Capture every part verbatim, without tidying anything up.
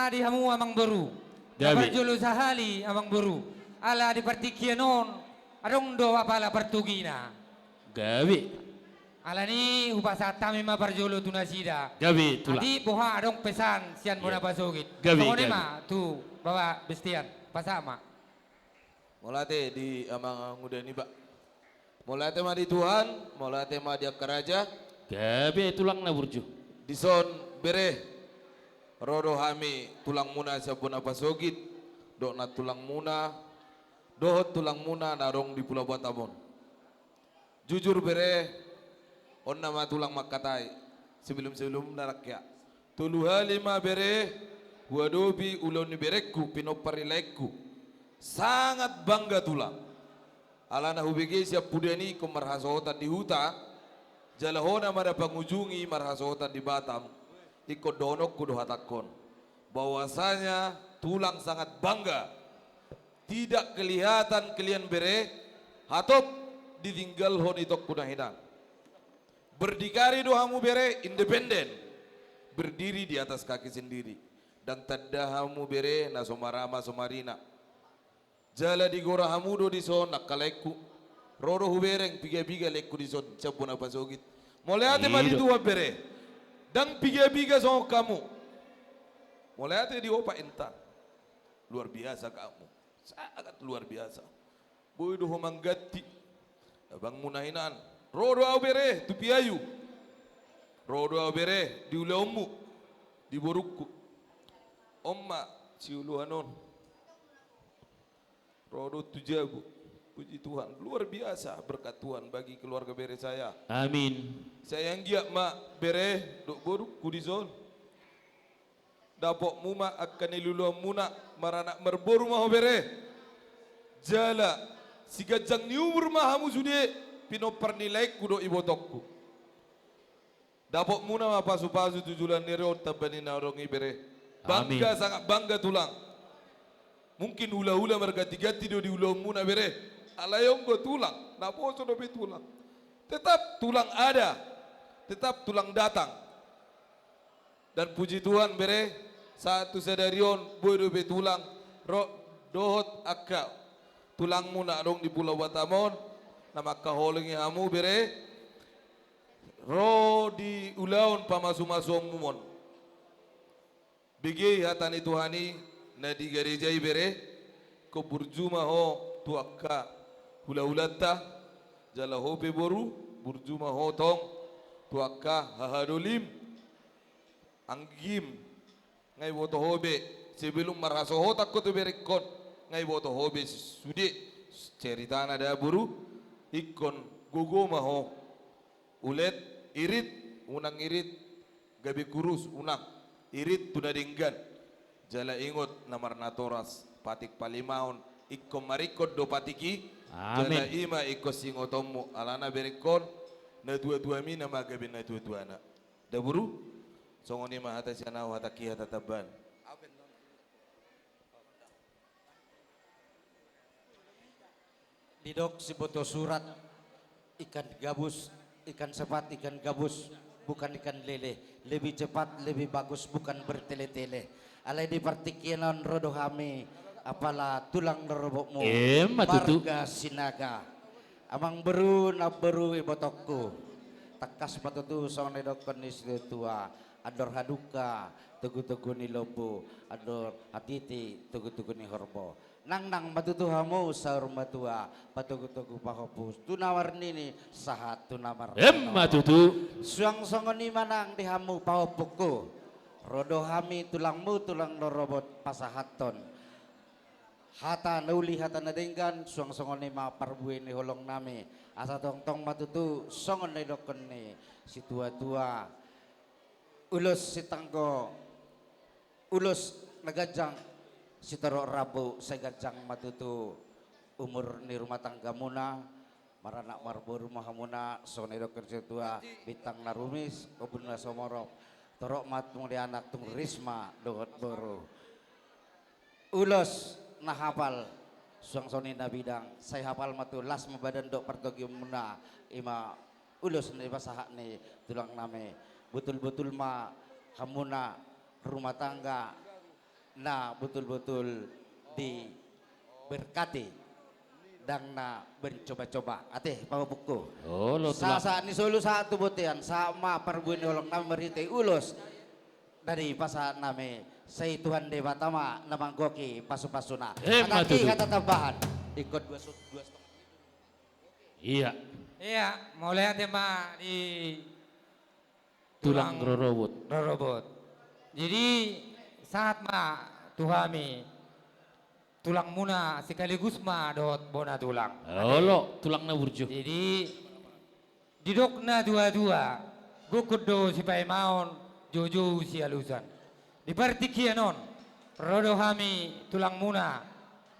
Di hamu amangboru. Gabe. Na parjolo sahali amangboru. Ala di partingkian on adong do apala partugina. Gabe. Alani hupasahat hami ma parjolo tu nasida. Gabe, Tulang. Adi boha adong pesan sian bona pasogit. Gabe, songon i ma tu Bapak Bestian. Pasahat ma. Mauliate di amang uda niba. Mauliate ma di Tuhan, mauliate ma di angka raja. Gabe, Tulang na burju. Dison bere, ro do hami tulangmuna sian bona pasogit, dohot nantulangmuna, dohot tulangmuna na adong di Pulau Batam on. Jujur bere, on nama Tulang mangkatai, sebelum-sebelumna rakyat. Tolu hali ma bere, huadopi ulaon ni berengku, pinompar ni laengku. Sangat bangga Tulang. Alana hubege sian pudani ingkon marhasohotan di huta, jala ho na marapangujungi marhasohotan di Batam, ingkon dohononku do hatangkon. Bahwasanya Tulang sangat bangga. Tidak kelihatan kalian bere, hatop ditinggalhon itongku na hinan. Berdikari do hamu bere, independen. Berdiri di atas kaki sendiri. Ndang tanda hamu bere, na so marama so marina. Jala digora hamu do dison angka laengku. Ro do hubereng piga-piga laengku dison, sian bona pasogit. Mauliate ma di Tuhan bere. Ndang piga-piga songon hamu. Mauliate di opa inta. Luar biasa kamu. Sangat luar biasa. Boi do ho mangganti abangmuna hinan. Ro do au bere tu Piayu. Ro do au bere di ulaonmu, di borungku. On ma sioloan on. Ro do tu jabu. Puji Tuhan, luar biasa berkat Tuhan bagi keluarga bere saya. Amin. Sai anggiat ma bere dohot borungku dison. Dapotmu ma angka niluluanmuna, maranak marboru ma ho bere. Jala siganjang ni umur ma hamu sude, pinompar ni laengku dohot ibotongku. Dapotmuna ma pasu-pasu tu joloan ni ari on tamba ni na adong i bere. Amin. Bangga, sangat bangga Tulang. Mungkin hula-hula marganti-ganti do di ulaonmuna bere. Alai on do Tulang, naposo dope Tulang. Tetap Tulang ada, tetap Tulang datang. Dan puji Tuhan bere, sahat tu sadari on boi dope Tulang, ro, dohot angka tulangmu na adong di Pulau Batam on, na mangkaholongi hamu bere, ro di ulaon pamasu-masuonmu on. Bege hata ni Tuhan i na di gareja i bere, ingkon burju ma ho tu angka hula-hulanta, jala ho pe boru, burju ma ho tong tu angka hahadolim, anggim, nga iboto ho be, sebelum marhasohotan ho tu berengkon, nga iboto ho be sude ceritana da boru, ingkon gogo ma ho. Ulet, irit, unang irit, gabe kurus, unang irit tu na denggan. Jala ingot na marnatoras, patik palimaon, ingkon maringkot do patik i. Amin. Jala i ma ingkon siingotonmu, alana berengkon, natua-tuami nama gabe natua-tuana. Da boru, songon i ma hata sian ahu, hatangki hata tamban. Didok siboto surat, ikan gabus, ikan sepat, ikan gabus, bukan ikan lele. Lebih cepat, lebih bagus, bukan bertele-tele. Alai di partingkian on ro do hami, apala tulang ni rorobotmu, emma tutu, marga Sinaga. Amangboru, namboru, ibotongku. Tangkas ma tutu songon na nidokkon ni situa-tua. Andor halumpang, togu-togu ni lombu, andor hatiti, togu-togu ni horbo. Nangnang ma tutu hamu saur matua, patogu-togu pahompu, tu na marnini, sahat tu na marnono. Emma tutu. Suang songon i ma nang di hamu pahompungku. Ro do hami tulangmu, tulang ni rorobot pasahathon hata na uli, hata na denggan, suang songon i ma parbue ni holong nami. Asa tongtong ma tutu songon na nidokkon ni situa-tua. Ulos sitanggo, ulos na ganjang sitorop rambu, sai ganjang ma tutu umur ni rumah tanggamuna, maranak marboru ma hamuna, songon na nidokkon situa-tua, bintang na rumis, ombun na sumorop, torop ma tung di anak, tung ris ma dohot boru. Ulos na hapal, suang songon i na bidang, sai hapal ma tutu, las ma badan dohot partogionmuna, i ma ulos na nipasahat ni tulang nami. Botul-botul ma hamuna rumah tangga, na botul-botul diberkati, ndang na mencoba-coba. Ate, pahompu. Olo, tulang. Sahat ni solu sahat tu bontean, sahat ma parbue ni holong nami marhite ulos na dipasahat nami, sai Tuhan Debata ma na manggohi pasu-pasuna. Emma tutu. Hata tambahan. Ingkon dua sut-, dua setengah. Iya. Iya, mauliate ma di tulang rorobot. Rorobot. Jadi, sahat ma tu hami tulangmuna sekaligus ma dohot bona tulang. Olo, tulang na burju. Jadi, didok na tua-tua, gokhon do sipaimaon, joujou sialusan. Di partingkian on, ro do hami tulangmuna,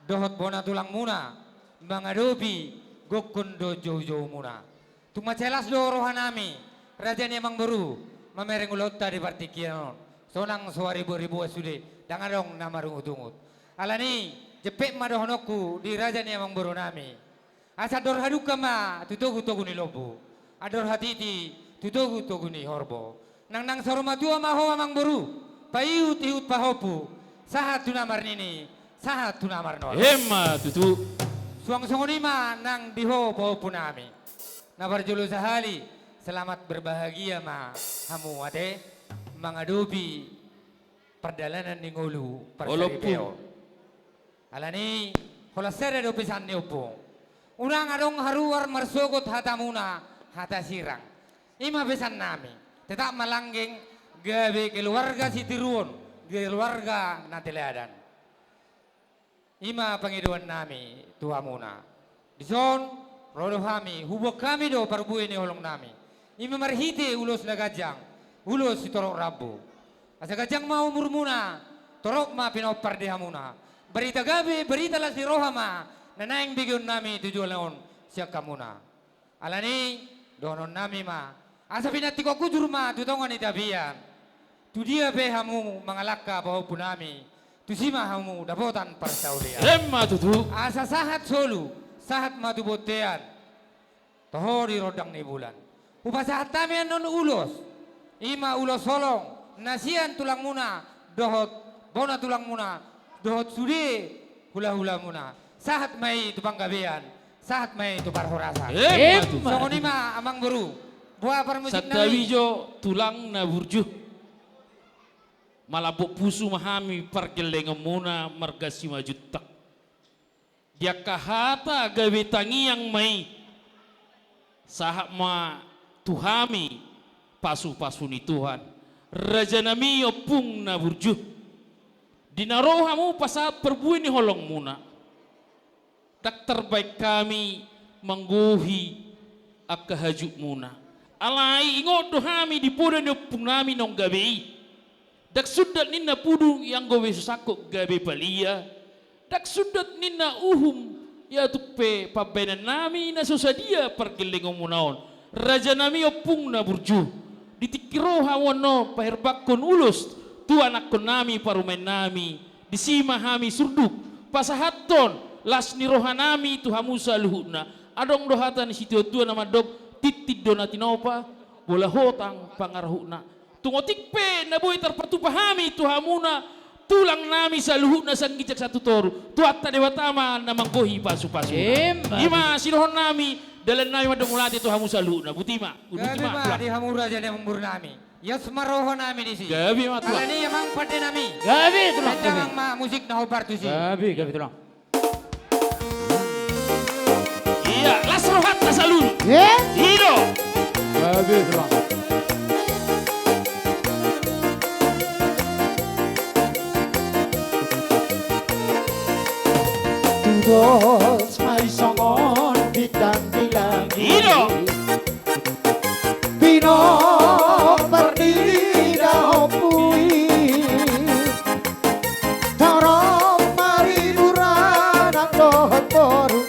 dohot bona tulangmuna, mangadopi gokhon dohot joujoumuna. Tung mansai las do rohanami, raja ni amangboru, mamereng ulaonta di partingkian on. Sonang so aribu-aribuan sude, ndang adong na marungut-ungut. Alani, jempek ma dohononku di raja ni amangborunami. Asa andor hadungka ma tu togu-togu ni lombu, andor hatiti tu togu-togu ni horbo. Nangnang saur matua ma ho amangboru, paihut-ihut pahompu, sahat tu na marnini, sahat tu na marnono. Emma tutu. Suang songon i ma nang di ho pahompunami. Na parjolo sahali, selamat berbahagia ma hamu ate, mangadopi pardalanan ni ngolu parsaripeon. Alani, holan sada do pesan ni ompung. Unang adong haruar marsogot hatamuna hata sirang. I ma pesannami. Tetap ma langgeng gabe keluarga sitiruon, keluarga na teladan. I ma pangidoannami tu hamuna. Dison, ro do hami, huboan hami do parbue ni holongnami. I ma marhite ulos na ganjang, ulos sitorop rambu. Asa ganjang ma umurmuna, torop ma pinompar di hamuna. Barita gabe, barita las ni roha ma, na naeng begeonnami tu joloan on sian hamuna. Alani, dohononnami ma, asa pinantikhon hujur ma tu tonga ni tapian. Tu dia pe hamu mangalangka pahompunami, tusi ma hamu dapotan parsaulian. Emma tutu. Asa sahat solu, sahat ma tu bontean. Toho di rondang ni bulan. Hupasahat hami annon ulos. I ma ulos holong, na sian tulangmuna, dohot bona tulangmuna, dohot sude hula-hulamuna. Sahat ma i tu panggabean, sahat ma i tu parhorasan. Emma tutu. Songon i ma amangboru. Boha parmusiknami. Santabi jo tulang na burju. Malambok pusu ma hami pargellengonmuna marga Simanjuntak. Di angka hata gabe tangiang ma i. Sahat ma tu hami pasu-pasu ni Tuhan. Rajanami ompung na burju. Di na ro hamu pasahat parbue ni holongmuna. Ndang tarbaen hami manggohi angka hajutmuna. Alai ingot do hami di poda ni ompungnami naung gabe i. Ndang sundat ninna pudung ianggo be so sangkot gabe palia. Ndang sundat ninna uhum ia tung pe pambaenannami na so sadia pargellengonmuna on. Rajanami ompung na burju. Di tingki ro hamu annon paherbangkon ulos tu anakkonnami parumaennami. Disi ma hami surduk pasahathon las ni rohanami tu hamu saluhutna. Adong do hata ni situa-tua na mandok, tintin do na tinopa, bola hotang pangarahutna. Tung otik pe na boi tarpatupa hami tu hamuna tulangnami saluhutna sian ginjang sahat tu toru, Tuhanta Debata ma na manggohi pasu-pasuna. Emma. I ma sidohononnami, dalannami mandok mauliate tu hamu saluhutna. Boti ma. Gabe ma di hamu raja ni amangborunami. Ias ma rohanami disi. Gabe ma tulang. Alani amang pandenami. Gabe tulang. Gabe. Amang ma musik na hombar tusi. Gabe, gabe tulang. Ia, las rohanta saluhut. Eh? I do. Gabe tulang. Tudos ma i songon bintang di langit. I do. Pinompar ni daompung i, torop ma di anak dohot boru,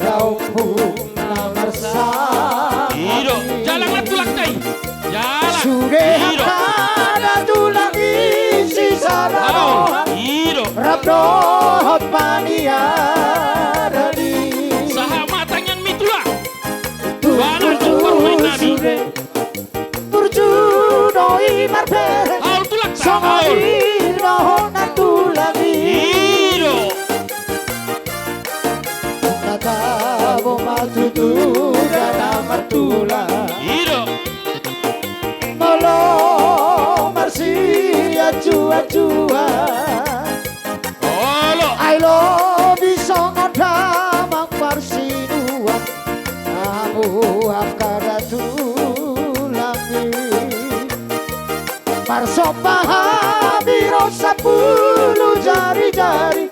daompung na marsahali. I do, jalang lan tulangta i. Jalang. Sude. I do. Hata tulang i sisada. Au. I do. Rap dohot paniaran i. Sahat ma tangiangmi tulang. Tulang, tulang, tulang, tulang. Burju do i marpere. Haul tulang, haul. Songon i dohonon na tulang. Marsomba hami ro sampulu jari-jari,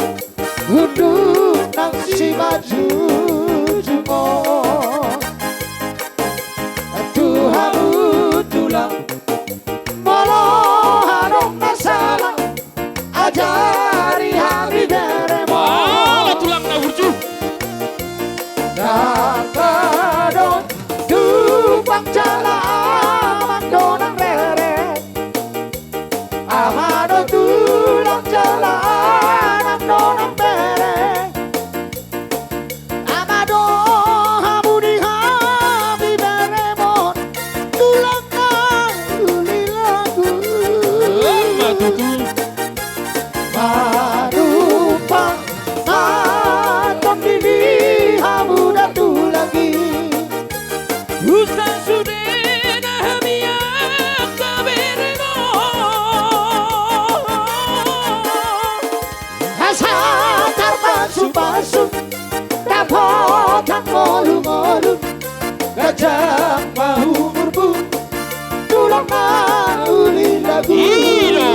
unduk nang simanjujung on. Tu hamu tulang, molo adong na sala, ajari hami beremon. Ala tulang na burju. Ndang adong tumpang jala amang do nang rere. Amang do tulang jala anang do nang bere. Amang do hamu di hami beremon, tulang na uli lagu. Emma tutu. Manumpang ma tondi ni hamu da tulang i. Usa sudena hami angka beremon. Asa tarpasupasu dapotan ngolu-ngolu, ganjang ma umurmu, tulang na uli lagu. I do.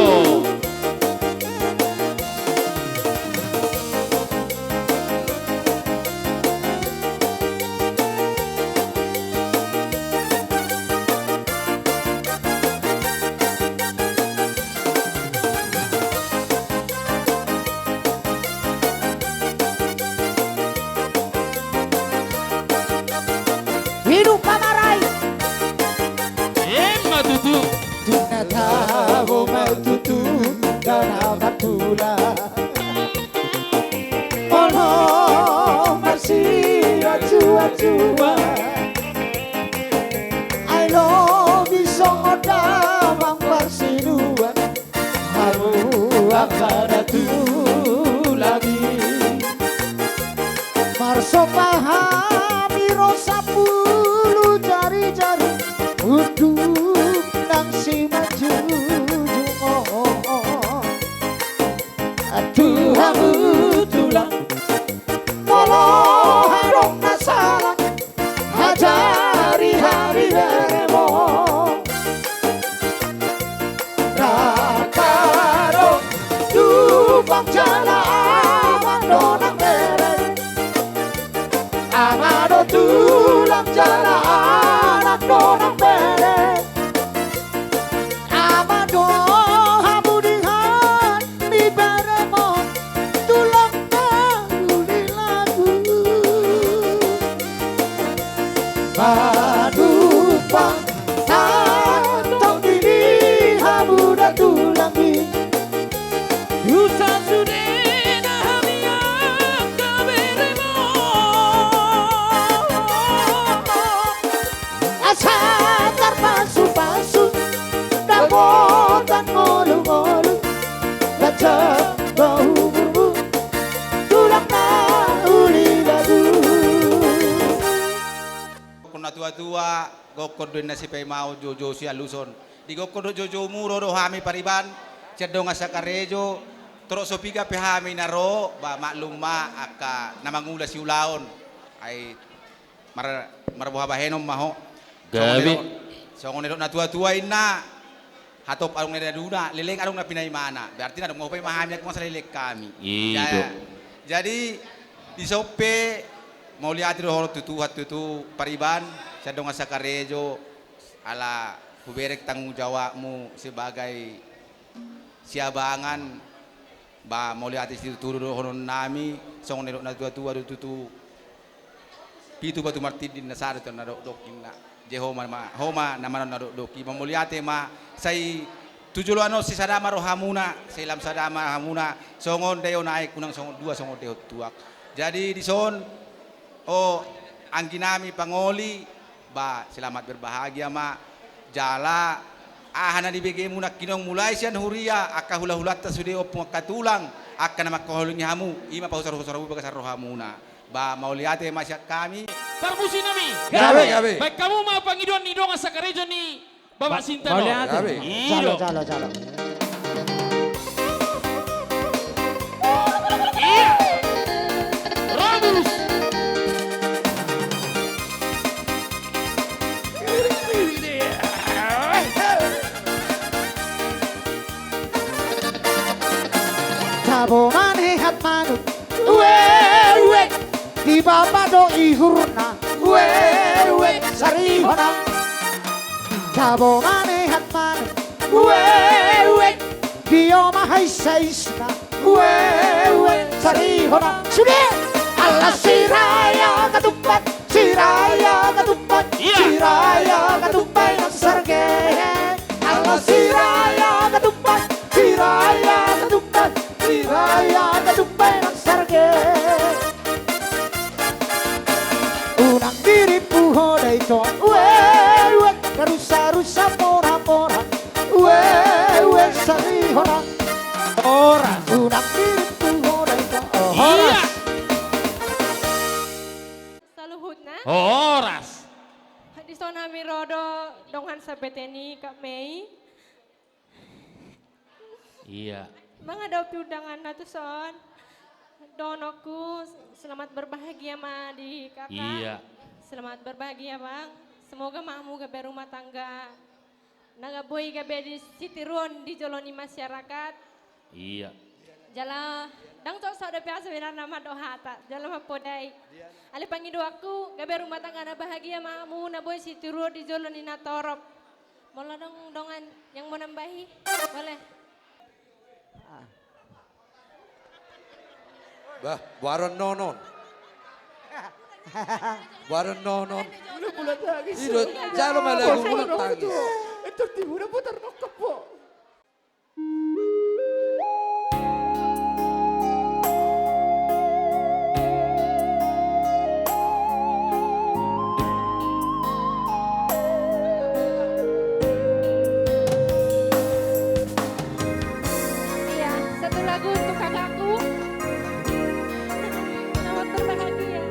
Hidup pamarai. Emma tutu. Tung na tabo ma tutu, dana matula. Olo marsiacu-acuan. Ai lobi songon damang parsiduan. Hamu angka na tulang i. Marsomba hami ro sampulu jari-jari, unduk nang simanjujung on. Tu hamu tulang, molo adong na sala, ajari hami beremon. Ndang adong tumpang jala amang do nang bere. Amang do tulang jala anang do nang bere. Amang do hamu di hami beremon, tulang na uli lagu. Manumpang ma tondi ni hamu da tulang i. Usa sudena hami angka beremon. Asa tarpasupasu dapotan ngolu-ngolu, ganjang ma umurmu, tulang na uli lagu. Gokkon na tua-tua, gokkon do inna sipaimaon, joujou sialuson. Digokkon do joujoumu ro do hami pariban sian dongan sakarejo. Torop so piga pe hami na ro, ba maklum ma angka na mangula siulaon. Ai mar-, marboha bahenon ma ho. Songon na nidok, songon na nidok na tua-tua inna, hatop adong na daduna, leleng adong na pinaimana. Berarti na adong ma hupaima hami, angkup ma saleleng hami. I do. Ja-, jadi, dison pe, mauliate do ho tutu, tutu pariban sian dongan sakarejo, ala hubereng tanggung jawabmu sebagai siabangan. Ba mauliate situtu dohononnami, songon na nidok na tua-tua do tutu. Pitu batu martinding, na sada tu na dokdok inna. Jadi ho ma, ho ma na manang na dokdok i. Ba mauliate ma, sai tu joloan on sai sada ma rohamuna, sai lam sada ma rohamuna, songon daion aek unang songon dua songon daion tuak. Jadi dison, o angginami pangoli, ba selamat berbahagia ma. Jala aha na dibegemuna, mulai sian huria, angka hula-hulanta sude, ompung angka tulang, angka na mangkaholongi hamu, i ma pahusar-husarmu bagasan rohamuna. Ba mauliate ma sian hami. Parmusiknami. Gabe, gabe. Baen hamu ma pangidoan ni dongan sakarejo ni Bapak Sintano. Mauliate. Gabe. I do. Jalo, jalo, jalo. Iya. Ramus. Tabo manehat manuk, ue, ue. Di bapa do ihurna, ue, ue. Sari hona. Tabo manehat manuk, ue, ue. Di oma haisisna, ue, ue. Sari hona. Sude. Ala Siraja Ketupat, Siraja Ketupat, iya. Siraja Ketupat nang sarge. Ala Siraja Ketupat, Siraja Ketupat, Siraja Ketupat nang sarge. Unang dirimpu ho da ito, ue, ue. Darusa-rusa mora-mora, ue, ue. Sari hona. Horas. Unang dirimpu ho da ito. Oh, horas. Iya. Saluhutna. Horas. Dison hami ro do dongan sabete ni Kak Mei. Iya. Mangadopi undanganna tuson. Dohononku, selamat berbahagia ma di kakak. Iya. Selamat berbahagia, Bang. Semoga ma hamu gabe rumah tangga na boi gabe di sitiruon di jolo ni masyarakat. Iya. Jala ndang so, so dope au sebenarna mandok hata, jala mapodai. Alai pangidoanku, gabe rumah tangga na bahagia ma hamu, na boi sitiruon di jolo ni natorop. Molo adong dongan yang mau nambahi, boleh. Bah, boaron nonon. Boaron nonon. Udah bulan tangis. Ido, jalo ma lagu bulan tangis. Itu tiba udah putar nokap po. Iya, satu lagu untuk kakakku. Selamat berbahagia.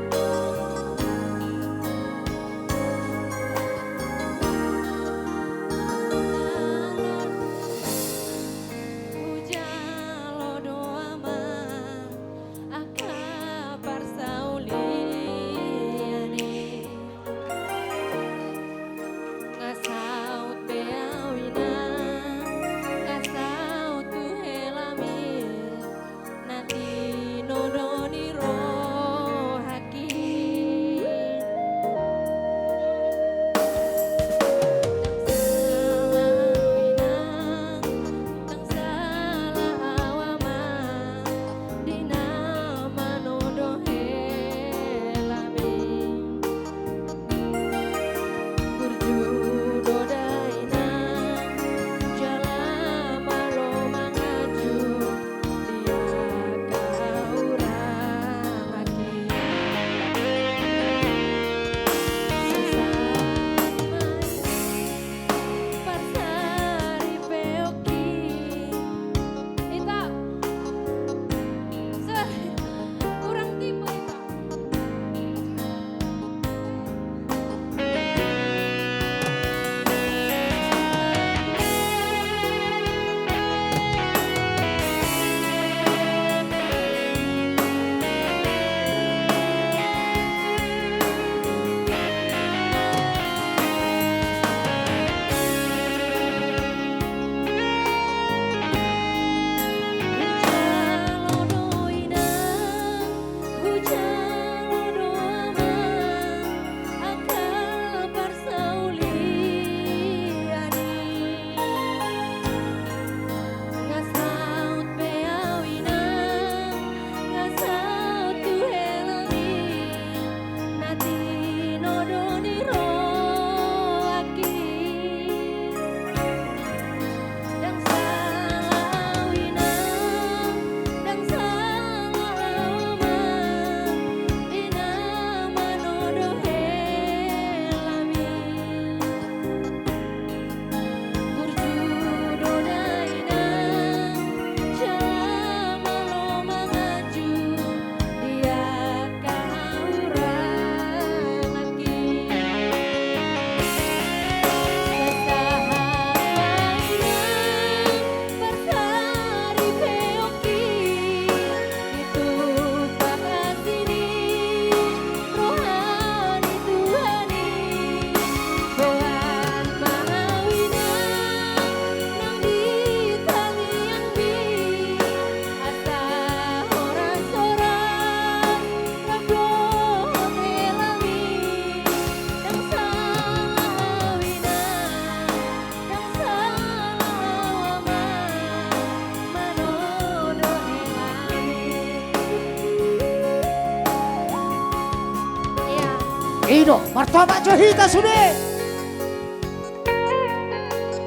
I do, martopak jo hita sude.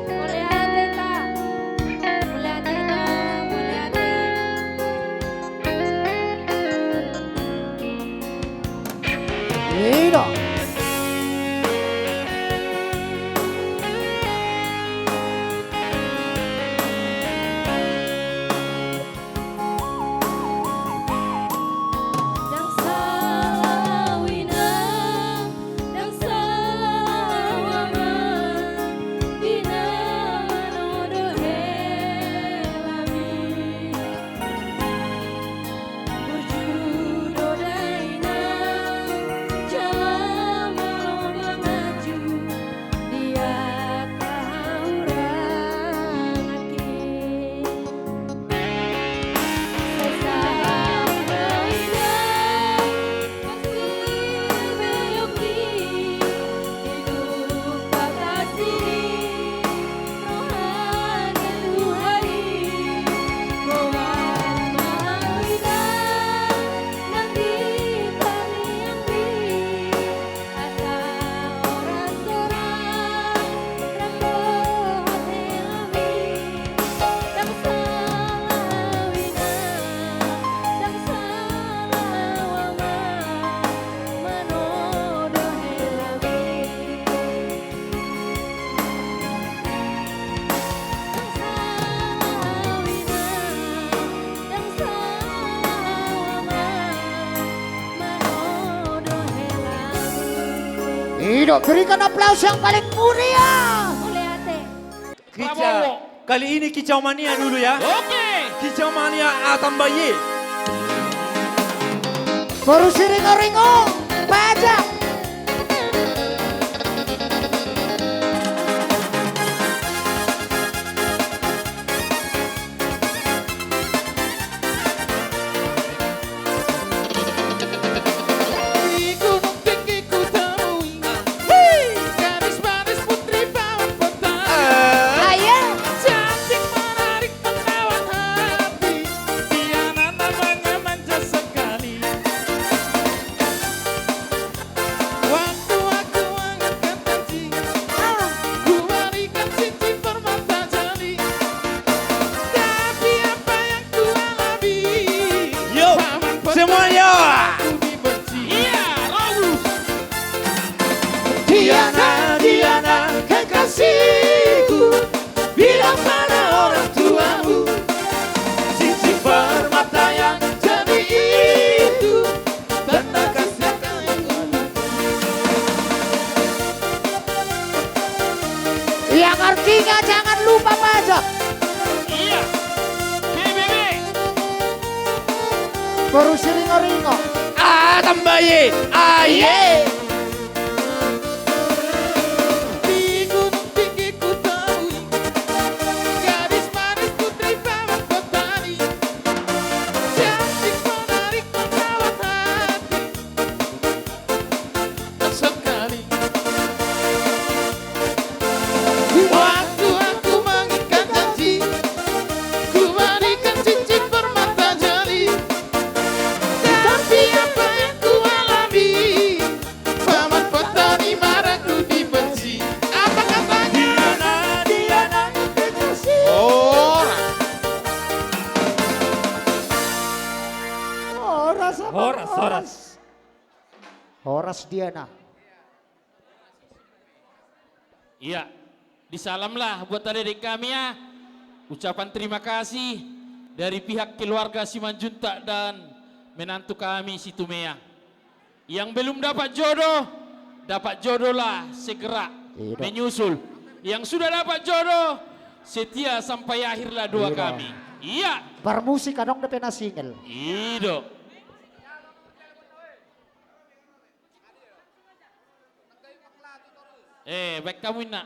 Mauliate, ta. Mauliate, ta. Mauliate. I do. Ndang salah au inang, ndang salah au amang, di na manodo helami. Burju do dainang, jala marlomba maju, di angka hahuranganki. Asa horas-horas rap dohot helami. Ndang salah au inang, ndang salah au amang, manodo helami. Ndang salah au inang, ndang salah au amang, manodo helami. I do, berikan aplaus yang paling meriah. Mauliate. Kicau. Prabowo. Kali ini kicau mania dulu ya. Oke. Kicau mania, ah, tambah ye. Boru Siringoringo, pajak. Di Gunung Tinggi kutemui gadis manis putri paman kota. Ah, iya. Cantik menarik menawan hati. Diana namanya manja sekali. Waktu aku mengikat janji, ku berikan cincin permata jali. Tapi apa yang ku alami, yo, paman semuanya, aku dibenci. Iya, Raul. Diana, Diana, kekasihku, bilang pada orang tuamu, cincin permata yang jadi itu tanda kasih sayangku. Yang artinya jangan lupa pajak. Iya. B B B. Boru Siringoringo. Ah, tambah ye. Ah, ye. Di Gunung Tinggi kutemui gadis manis putri paman kota. Cantik menarik menawan hati. Sekali. Waktu aku mengikat janji, ku berikan cincin permata jali. Tapi apa yang ku alami, paman petani marah ku dibenci. Apa katanya? Diana, Diana, kekasih. Horas. Horas, apa? Horas, horas. Horas, Diana. Iya, disalamlah buat adik-adik kami ya. Ucapan terima kasih dari pihak keluarga Simanjuntak dan menantu kami Situmea. Yang belum dapat jodoh, dapat jodohlah segera menyusul. Iya, dok. Yang sudah dapat jodoh, setia sampai akhirlah doa kami. Iya, dok. Iya. Bermusik, adong dope na single. I do. Eh, baen hamu inna.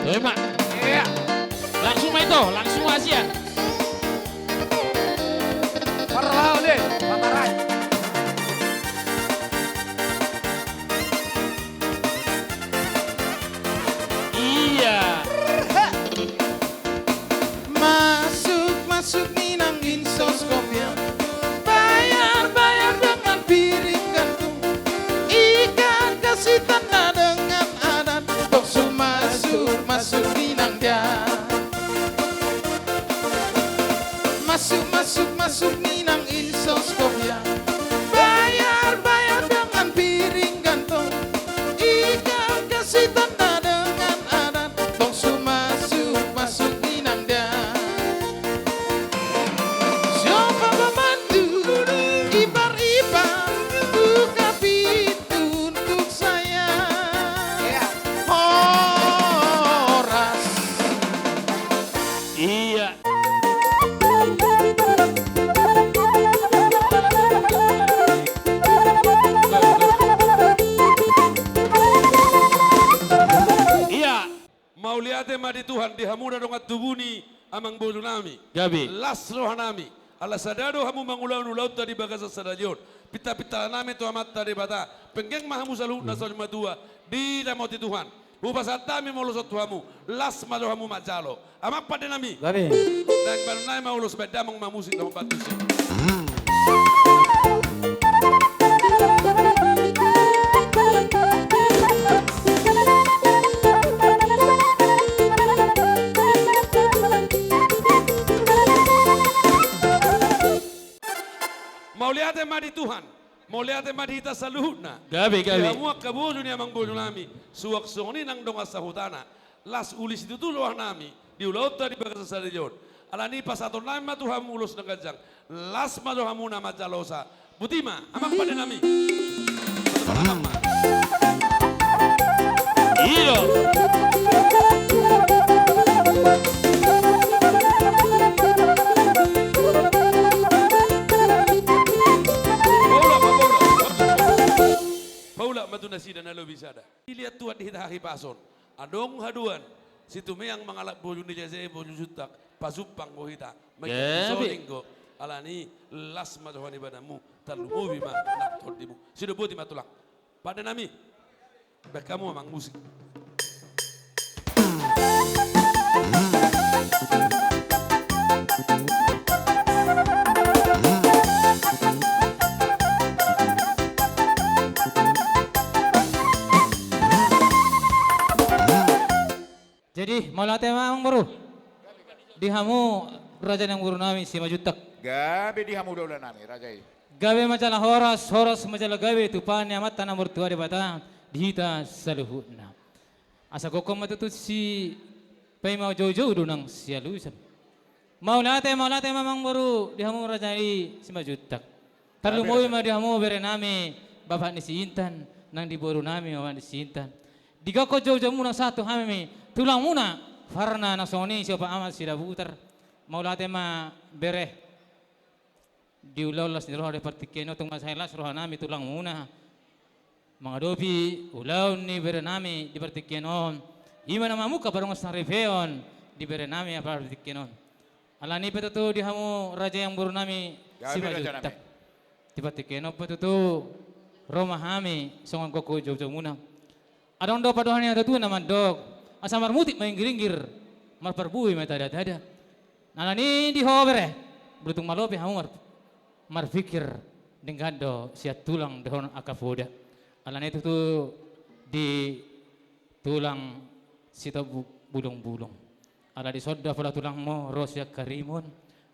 Oi ma. Iya. Langsung ma ito, langsung ma sian. Parlao de, patarai. Iya. Masuk, masuk ni nang insos kopiah. Bayar, bayar dengan piring gantung. Ikan kasih tanda dengan adat. Tong so masuk, masuk ni nang dia. Masuk, masuk, masuk ni nang insos kopiah. Bayar, bayar dengan piring gantung. Ikan kasih tanda dengan adat. Tong so masuk, masuk ni nang dia. Siapa pemandu, ipar-ipar, buka pintu untuk saya. Iya. Horas. Iya. Iya. Mauliate ma di Tuhan, di hamu na dongan tubu ni amangboru nami. Gabe. Las roha nami. Ala sada do hamu mangulahon ulaonta di bagasan sadari on. Pintapinta nami tu Amanta Debata. Penggeng ma hamu saluhutna saur matua. Diramoti Tuhan. Hupasahat hami maulos on tu hamu. Las ma rohamu manjalo. Amang pande nami. Gabe. Naeng baen nai ma ulos, baen damang ma musik, na mambantu si. Mauliate ma di Tuhan. Mauliate ma di hita saluhutna. Gabe, gabe. Di hamu angka boru ni amangboru nami. Suang songon i nang dongan sahutana. Las uli situtu roha nami. Di ulaonta di bagasan sadari on. Alani i pasahaton nami ma tu hamu ulos na ganjang. Las ma rohamuna manjalosa. Boti ma, amang pande nami. Pasahaton ma. Iyo. Paulak ma, paulak. Paulak ma tu nasida na lobi sada. Dilehon Tuhan di hita hahipason. Adong haduan, situmeang mangalap boru ni raja i, boru Simanjuntak, pasumpang do hita. Gabe. Mangihut songon i do. Alani i las ma roha ni badanmu, tarlumobi ma nang tondimu. Sido boti ma tulang. Pande nami. Baen hamu amang musik. Jadi, mauliate ma amangboru. Di hamu raja ni amangboru nami Simanjuntak. Gabe di hamu daula nami, raja i. Gabe ma jala horas, horas ma jala gabe, tumpahon ni Amanta na martua Debata, di hita saluhutna. Asa gokhon ma tutu si, paima joujou do nang sialusan. Mauliate, mauliate ma amangboru, di hamu raja i Simanjuntak. Tarlumobi ma di hamu bere nami, bapak ni si Intan, nang di boru nami, mama ni si Intan. Digokhon joujoumuna sahat tu hami, tulangmuna, Farna na songon i, si Opa Amat Sidabutar. Mauliate ma bere. Di ulaon las ni roha di partingkian on, tung mansai las roha nami tulangmuna. Mangadopi ulaon ni bere nami di partingkian on. I ma na mamungka pardongansaripeon di bere nami di partingkian on. Alani i pe tutu di hamu raja i amangboru nami Simanjuntak. Di partingkian on pe tutu ro ma hami songon gokhon joujoumuna. Adong do pandohan ni natuatua na mandok, asa marmutik ma inggiringgir, marparbue ma tadadada. Alani i di ho bere, bulutung malo pe hamu mar-, marpikir, denggan do sian tulang dohot angka poda. Alani i tutu di tulang Sitombulungbulung. Ala dison do pola tulangmu ro sian Karimun,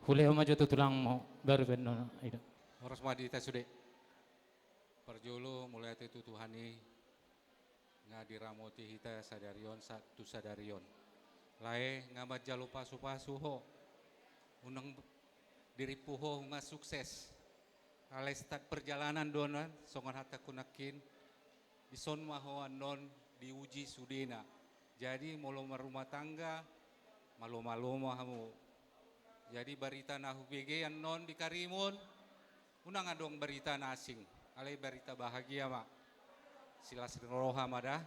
hulehon ma jo tu tulangmu, baru baen ho i do. Horas ma di hita sude. Parjolo mauliate tu Tuhan i, nga diramoti hita sadari on sahat tu sadari on. Lae nga manjalo pasupasu ho, unang dirimpu ho nunga sukses. Alai start perjalanan do on, songon hatangku nangkin, dison ma ho annon diuji sudena. Jadi molo marrumah tangga, malomalomo hamu. Jadi barita na hubege annon di Karimun, unang adong barita na asing, alai barita bahagia ma. Silas ni roha ma da.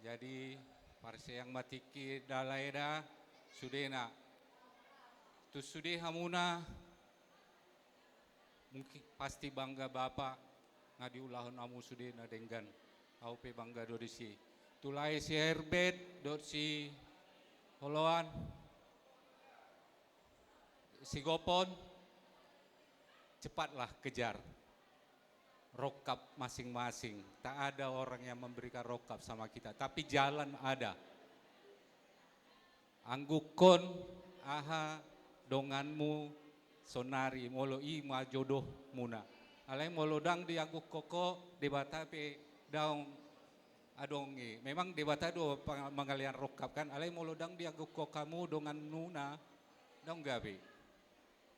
Jadi Parseang ma tingki da lae da, sudena. Tu sude hamuna, mungkin pasti bangga bapa, nga diulahon hamu sudena denggan. Au pe bangga do disi. Tu lae si Herbert, dohot si Holoan, si Gopon, cepatlah kejar rongkap masing-masing. Tak ada orang yang memberikan rongkap sama kita, tapi jalan ada. Anggukon aha donganmu sonari, molo i ma jodohmuna. Alai molo ndang dianggukon ho, Debata pe ndang adong i. Memang Debata do pang-, mangalean rongkap kan, alai molo ndang dianggukon hamu donganmuna, ndang gabe.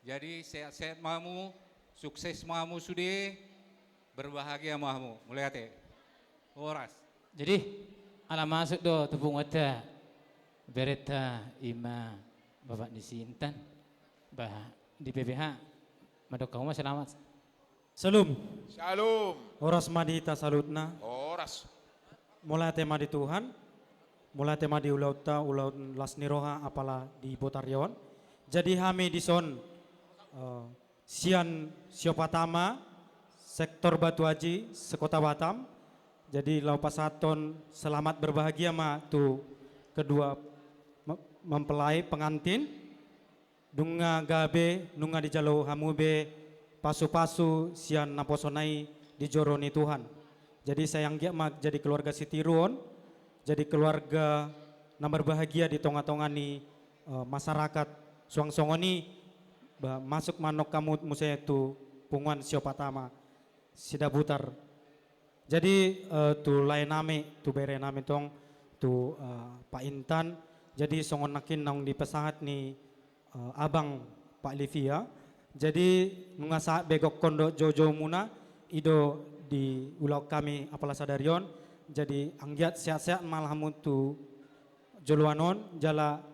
Jadi, sehat-sehat ma hamu, sukses ma hamu sude, berbahagia ma hamu. Mauliate. Horas. Jadi, ala masuk do tu punguanta, berenta i ma Bapak ni si Intan, bah, di B P H, mandok hamu ma selamat. Shalom. Shalom. Horas ma di hita saluhutna. Horas. Mauliate ma di Tuhan, mauliate ma di ulaonta, ulaon las ni roha apala di botari on. Jadi hami dison, eh, sian Siop Atama, sektor Batu Aji, se-Kota Batam. Jadi laho pasahathon selamat berbahagia ma tu kedua me-, mempelai pengantin. Nunga gabe, nunga dijalo hamu be pasu-pasu sian naposona i di joro ni Tuhan. Jadi sai anggiat ma jadi keluarga sitiruon, jadi keluarga na marbahagia di tonga-tonga ni, eh, masyarakat. Suang songon i, ba, masuk ma annon hamu muse tu punguan Siop Atama, Sidabutar. Jadi, eh, tu lae nami, tu bere nami tong, tu, eh, Pak Intan. Jadi songon nangkin naung dipasahat ni, eh, abang Pak Livia. Jadi nunga sahat be gokkon dohot jou-joumuna, i do diulahon hami apala sadari on. Jadi anggiat sehat-sehat ma hamu tu joloan on, jala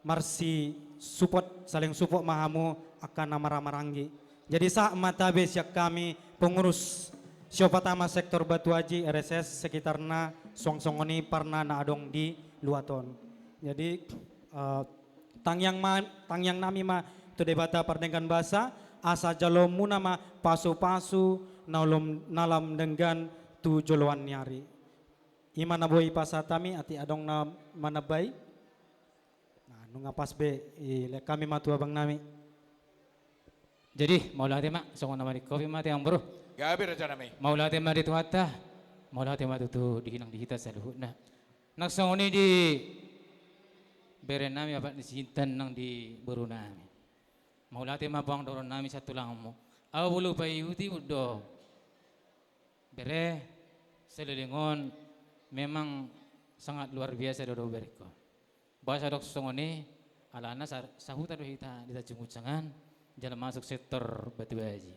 marsisupport, saling support ma hamu angka na maramaranggi. Jadi sahat ma tabe sian hami pengurus Siop Atama sektor Batu Aji, R S S, sekitarna, suang songon i parna na adong di luat on. Jadi, eh, tangiang ma, tangiang nami ma tu Debata pardenggan basa, asa jaloonmuna ma pasu-pasu na lam, na lam denggan tu joloan ni ari. I ma na boi pasahat hami, atik adong na manambai. Nah, nunga pas be, i, lehon hami ma tu abang nami. Jadi, mauliate ma, songon na maningkopi ma te, amang boru. Gabe, raja nami. Mauliate ma di Tuhanta, mauliate ma tutu di inang di hita saluhutna. Nang songon i di bere nami, anak ni si Intan nang di boru nami. Mauliate ma, amang dohonon nami, sian tulangmu. Au boi paihut-ihut do. Bere, saleleng on memang sangat luar biasa do, do berengku. Boasa adong songon i, alana sa-, sahuta do hita di Tanjung Guncangan, jala masuk sektor Batu Aji.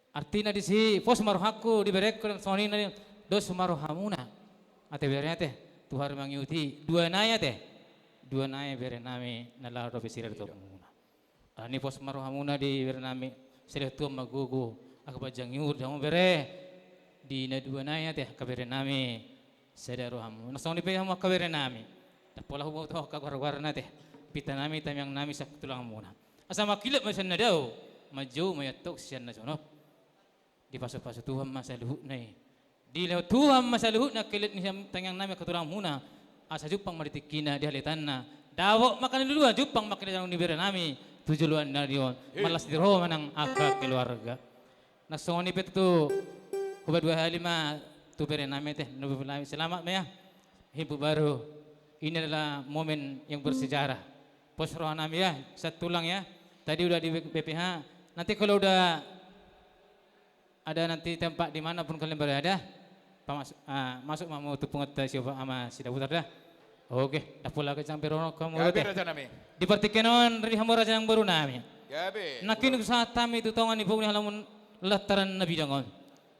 Artina disi, pos ma rohangku di berengku, songon i na dos ma rohamuna. Ate bere ate, Tuhan mangihuti, dua nai ate. Dua nai bere nami na laho dope sira di tongmuna. Alani pos ma rohamuna di bere nami, sai dao Tuhan ma gogo, angka panjang ni umur di hamu bere, di na dua nai ate, angka bere nami, sai dao rohamuna. Nang songon i pe hamu angka bere nami. Ndang pola huboto angka goar-goarna ate. Pinta nami, tangiang nami, sian tulangmuna. Asa mangkilap ma sian na dao, manjou ma i antong sian na jonok. Dipasu-pasu Tuhan ma saluhutna i. Dilehon Tuhan ma saluhutna angka ilit ni tangiang nami, angka tulangmuna. Asa jumpang ma di tingkina, di haletanna. Dapot ma angka na niluluan, jumpang ma angka na niluluan ni bere nami tu joloan ni ari on. Hei. Marlas ni roha ma nang angka keluarga. Nang songon i pe tutu, hubahen dua hali ma tu bere nami ate, na niluluan nami. Selamat ma ya. Himpu baru. Ini adalah momen yang bersejarah. Pos roha nami ya, sian tulang ya. Tadi udah di B P H. Nanti kalau udah ada nanti tempat di mana pun kalian berada, pamas-, ah, masuk ma hamu tu punguanta Siop Atama Sidabutar da. Oke, ndang pola hujang pe roha nami. Gabe, raja nami. Di partingkian on, ro di hamu raja nang boru nami. Gabe. Nangkin hupasahat hami tu tonga ni pogok ni halaman lantaran na bidang on.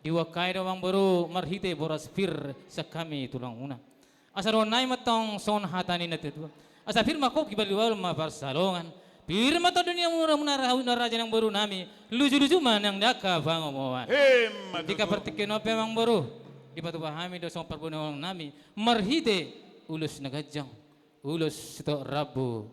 Diboan hami do, amang boru, marhite boras pir sian hami tulangmuna. Asa dohonon nami ma antong songon hata ni natua-tua. Asa pir ma hop, kibalbal ma pansalongan. Pir ma antong di hamu raja nang boru nami. Luju-luju ma nang di angka pangomoan. Emma tutu. Di partingkian on pe, amang boru, dipatupa hami do songon parbue ni holong nami. Marhite ulos na ganjang, ulos sitorop rambu.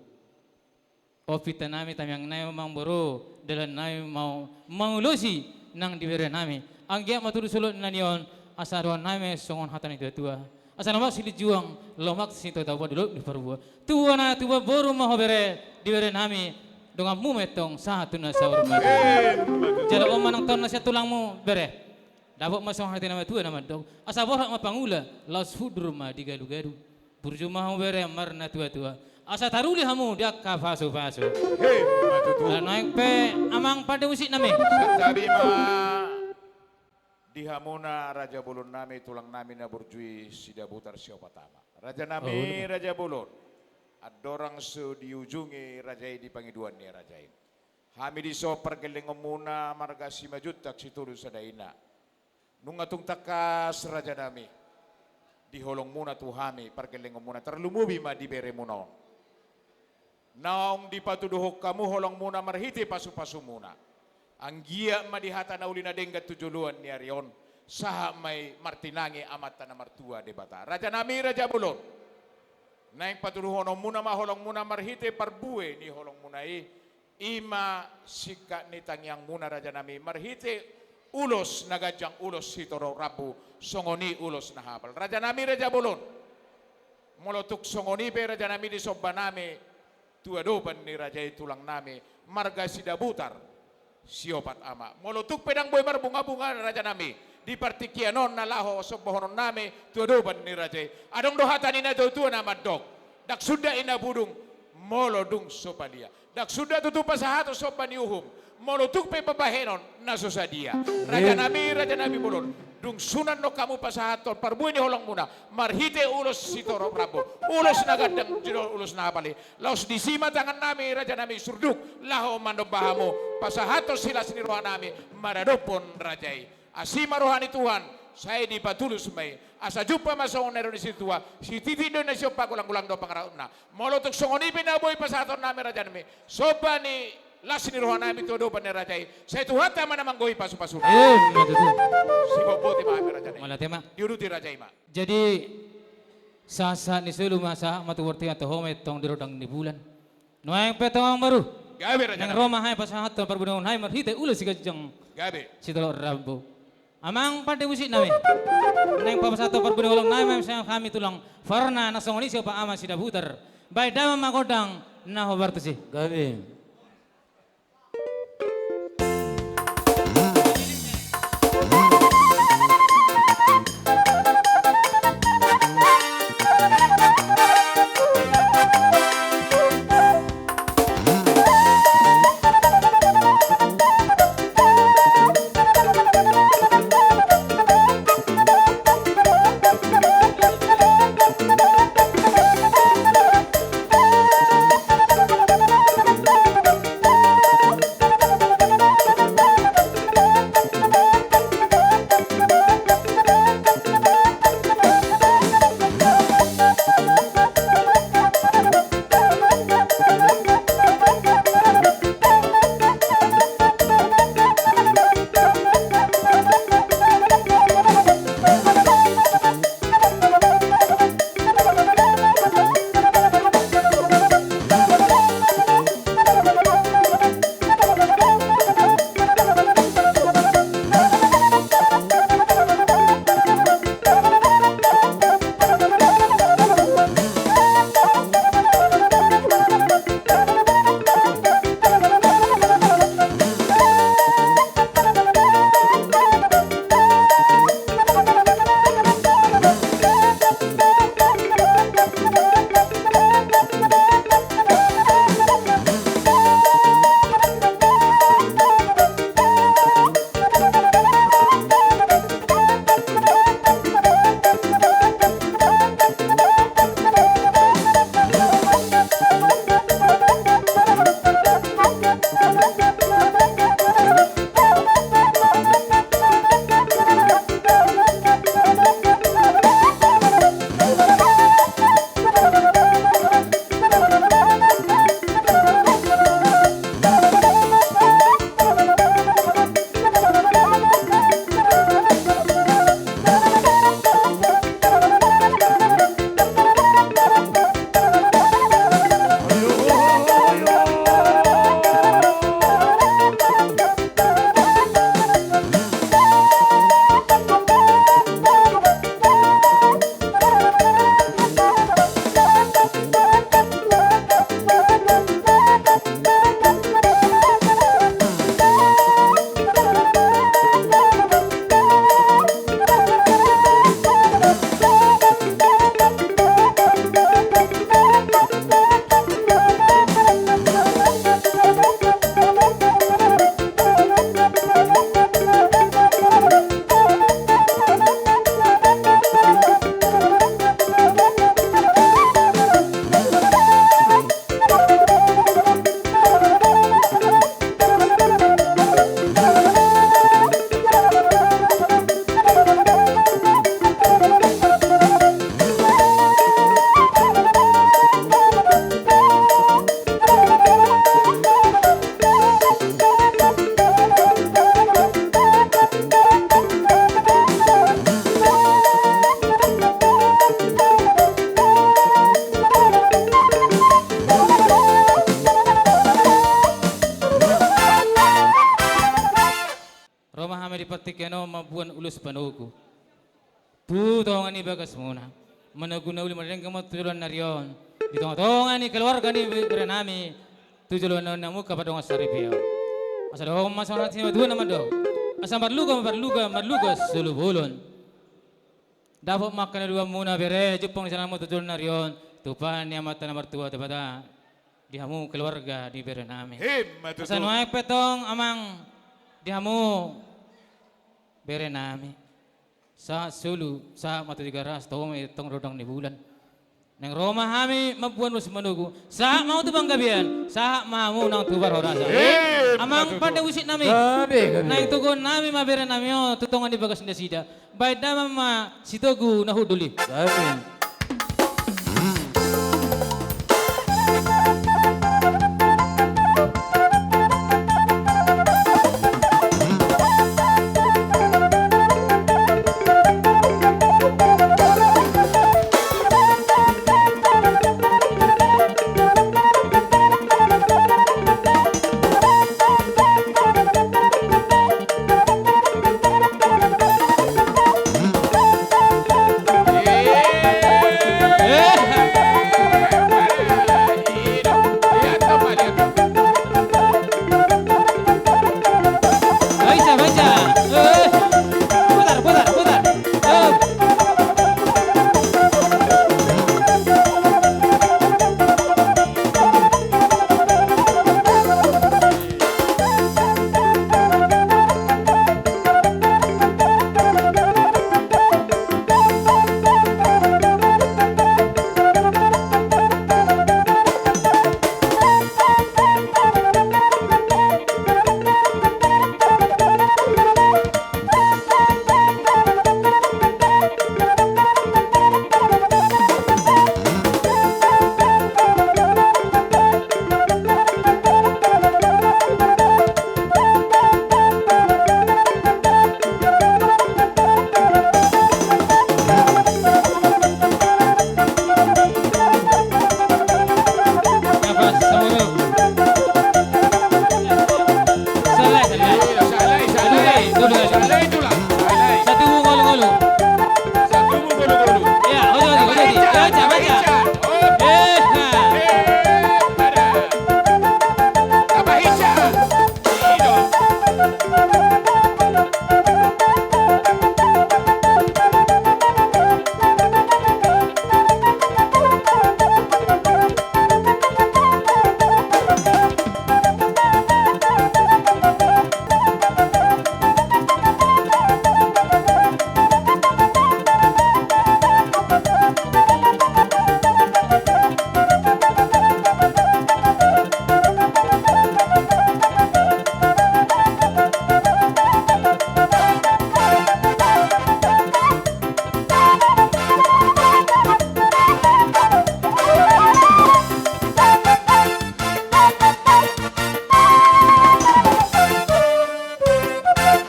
O pinta nami, tangiang nami, amang boru, dalan nami mau mangulosi nang di bere nami. Anggiat ma tutu solu na nion, asa roha nami songon hata ni tua-tua. Asa lomak silinjuang, lomak sitotauan di dolok ni Parbue. Tua na tubu boru ma ho bere, di bere nami, donganmu ma antong sahat tu na saur matua. Jalo on ma nang tohon na sian tulangmu bere. Dapot ma songon hata ni na matua na mandok. Asa borhat ma pangula, laos hundul ma di galu-galu. Burju ma hamu bere marnatua-tua. Asa taruli hamu di angka pasu-pasu. Hei, ma tutu. Ala naeng pe amang pande musik nami. Santabi ma di hamuna raja bolon nami, tulang nami na burju i Sidabutar siopat ama. Raja nami, oh, raja bolon. Andorang so diujungi raja i di pangidoan ni raja i. Hami dison pargellengonmuna marga Simanjuntak Sitolu Sada Ina. Nunga tung tangkas raja nami. Di holongmuna tu hami pargellengonmuna, tarlumobi ma di beremuna on. Naung dipatuduhon hamu holongmuna marhite pasu-pasumuna. Anggiat ma di hata na uli na denggan tu joloan ni ari on. Sahat ma i martinangi Amanta na martua Debata. Raja nami, raja bolon. Naeng patuduhononmuna ma holongmuna marhite parbue ni holongmuna i. I ma singkat ni tangiangmuna raja nami marhite ulos na ganjang, ulos sitorop rambu, songon i ulos na hapal. Raja nami, raja bolon. Molo tung songon i pe raja nami disomba nami tu adopan ni raja i tulang nami marga Sidabutar siopat ama. Molo tung pe ndang boi marbunga-bunga raja nami di partingkian on na laho sombahonon nami tu adopan ni raja i. Adong do hata ni na tua-tua na mandok. Ndang suda ina budung molo dung so palia. Ndang suda tutu pasahaton somba ni uhum molo tung pe pambahenon na so sadia. Raja nami, raja nami bolon. Dung sunan do hamu pasahathon parbue ni holongmuna marhite ulos sitorop rambu, ulos na ganjang jolo ulos na hapal i. Laos disi ma tangan nami raja nami surduk laho manomba hamu pasahathon silas ni roha nami maradophon raja i. Asi ma roha ni Tuhan, sai dipatulus ma i. Asa jumpa ma songon na nidok ni situa, sititik do na siompa, golang-golang do pangarahutna. Molo tung songon i pe na boi pasahaton nami raja nami somba ni las ni roha nami tu adopan ni raja i, sai Tuhanta ma na manggohi pasu-pasuna. Eh, ma tutu. Sibotboti ma hami raja nami. Mauliate ma. Diuduti raja i ma. Jadi sahat-sahat ni solu ma sahat ma tu bortian, toho ma antong di rondang ni bulan. Nuaeng pe antong amang boru. Gabe raja nami. Naeng ro ma hami pasahathon parbue ni holong nami marhite ulos siganjang. Gabe. Sitorop rambu. Amang pande musik nami. Naeng pasahathon parbue ni holong nami ma sian hami tulang Farna na songon i siopat ama Sidabutar. Baen damang ma gondang na hombar tusi. Gabe. dengke on mamboan ulos panogu tu tonga ni bagasmuna. Manogu na uli ma dengke on tu joloan ni ari on di tongatonga ni keluarga ni bere nami tu joloan on na mungka pardongan saripeon. Asa dohonon ma songon hata ni natuatua na mandok: Asa marluga ma parluga, marluga solu bolon. Dapot ma angka na niuduanmuna bere, jumpang ni sialanmu tu joloan ni ari on, tumpahon ni Amanta na martua Debata di hamu keluarga ni bere nami. Ima tutu. Asa nuaeng pe tong amang, di hamu bere nami, sahat solu, sahat ma tu Tigaras, toho ma i tong rondang ni bulan. Naeng ro ma hami mamboan ulos panogu, sahat ma hamu tu panggabean, sahat ma hamu nang tu parhorasan. Ima tutu. Amang pande musik nami. Gabe, gabe. Naeng toguon nami ma bere nami on tu tonga ni bagas nasida. Baen damang ma sitogu na hundul i. Gabe.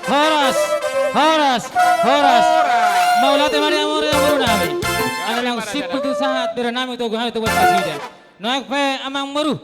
Horas, horas, horas. Mauliate ma di hamu, di hamu bere nami. Ala naung simpul tu sahat bere nami tu hami tu buat nasida. Nuaeng pe amang boru.